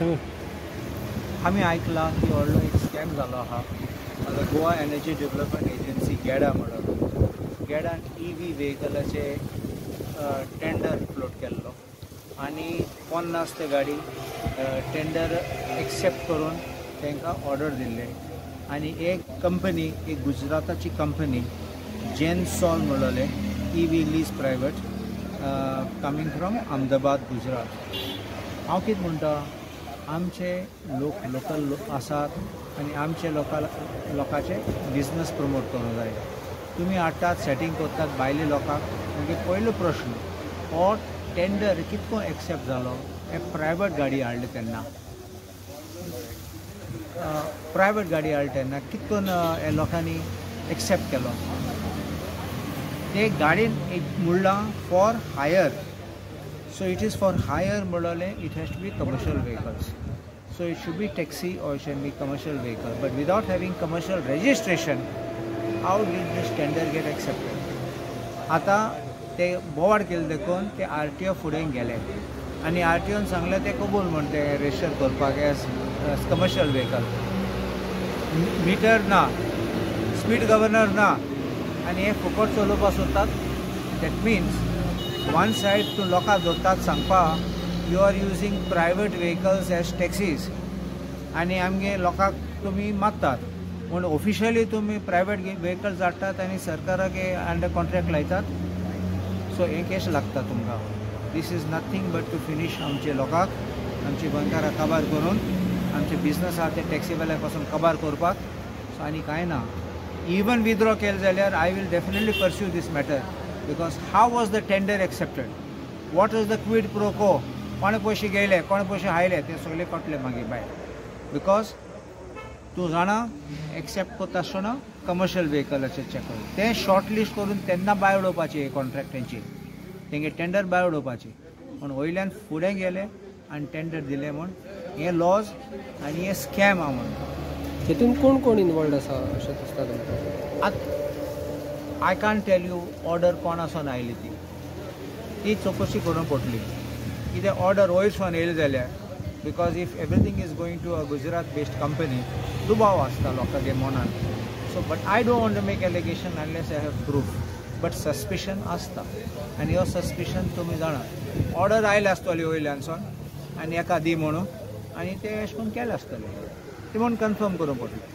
आमी आयकलां की व्हडलो एक स्कॅम जालो आहा. आतां गोवा एनर्जी डेवलपमेंट एजन्सी गेडा म्हणून गेडान ई व्ही वेहिकलाचे टेंडर फ्लोट केल्लो आनी 50 ते गाडी टेंडर एक्सेप्ट करून तांकां ऑर्डर दिल्ले आनी एक कंपनी, एक गुजराताची कंपनी जेनसॉल म्हणलें, E V lease private coming from Ahmedabad Gujarat. हांव कितें म्हणटा, आमचे लोक लोकल लोक आसात आनी आमचे लोकांचे बिजनस प्रमोट करूंक जाय. तुमी हाडटात, सेटींग करतात भायले लोकांक. मागीर पयलो प्रश्न, हो टेंडर कितको एक्सेप्ट जालो? हे प्रायवेट गाडी हाडली तेन्ना, प्रायवेट गाडी हाडली तेन्ना कितकोन हे लोकांनी एक्सेप्ट केलो? ते गाडयेन एक म्हणलां for hire. So it is for hire म्हणलें, it has to be commercial vehicles. So it should be taxi or it should be commercial vehicle. But without having commercial registration, how did this tender get accepted? आतां ते बोवाड केले देखून ते R T O फुडें गेले आनी R T own सांगलें ते कबूल म्हण ते रजिस्टर करपाक एज कमर्शियल व्हेकल. मिटर ना, स्पीड गव्हर्नर ना आनी हे फुकट चलोवपाक सोदतात. That means one side तूं लोकांक धरतात सांगपा you are using private vehicles as taxis आनी आमगे लोकांक तुमी मारतात म्हूण ऑफिशियली तुमी प्रायवेट व्हेकल्स हाडटात आनी सरकाराक अंडर कॉन्ट्रॅक्ट लायतात. सो हें केश लागता तुमकां. This is nothing but to finish आमचे लोकांक, आमचे गोंयकाराक काबार करून आमचे बिजनस आहा ते टॅक्सीवाल्या पासून काबार करपाक. सो आनी कांय ना. इवन विथड्रॉ केलें जाल्यार I will definitely pursue this matter because how was the tender accepted, what was the quid pro quo, कोणे पयशे गेले, कोणे पयशे हायले, ते सगळे कळटले मागीर भायर. Because तूं जाणा एक्सेप्ट करता आसतना कमर्शियल व्हेकलाचेर चॅक कर, तें शॉर्ट लिस्ट करून तेन्ना भायर उडोवपाची कॉन्ट्रॅक्ट तेंची, तेंगे टेंडर भायर उडोवपाची. पूण वयल्यान फुडें गेले आनी टेंडर दिले म्हूण हें लॉज आनी हें स्कॅम आहा म्हणून. हेतून कोण कोण इनवॉल्ड आसा अशें दिसता तुमकां? आतां I can't tell you order कोण आसून आयली ती, ती चवकशी करूंक पडटली. कित्याक ऑर्डर वयरसून येयली जाल्यार, because if everything is going to a Gujarat based company, दुबाव आसता लोकांगे मनान. So but I don't want to make allegation unless I have proof, but suspicion आसता आनी हो सस्पिशन तुमी जाणात. ऑर्डर आयले आसतली वयल्यानसून आनी एका दी म्हणून आनी ते अशें करून केलें आसतलें, ते म्हूण कन्फर्म करूंक पडटलें.